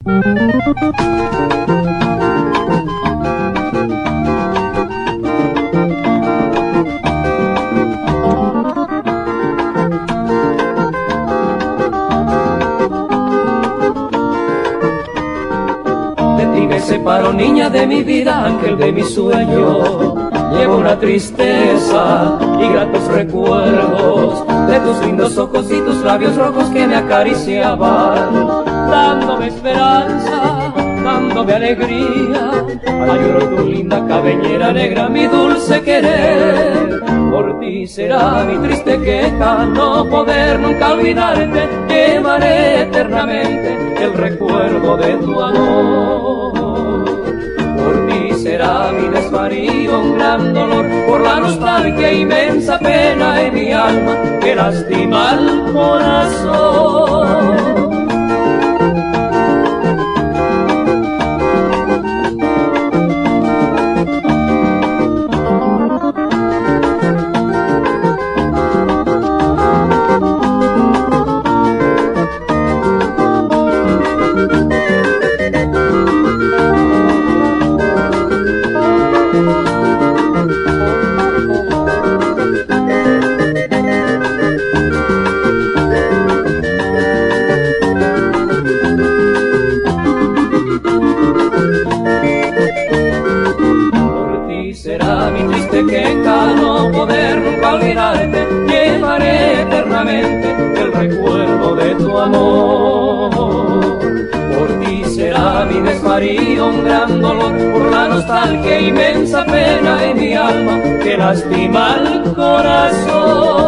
De ti me separo, niña de mi vida, ángel de mi sueño. Llevo una tristeza y gratos recuerdos de tus lindos ojos y tus labios rojos que me acariciaban, dándome esperanza, dándome alegría. Añoro tu linda cabellera negra, mi dulce querer. Por ti será mi triste queja no poder nunca olvidarte. Llevaré eternamente el recuerdo de tu amor. Por ti será mi desvarío un gran dolor, por la nostalgia inmensa pena en mi alma que lastima al corazón. Por ti será mi triste queja no poder nunca olvidarte, llevaré eternamente el recuerdo de tu amor. Por ti será mi desvarío un gran dolor, por la nostalgia inmensa pena en mi alma que lastima al corazón.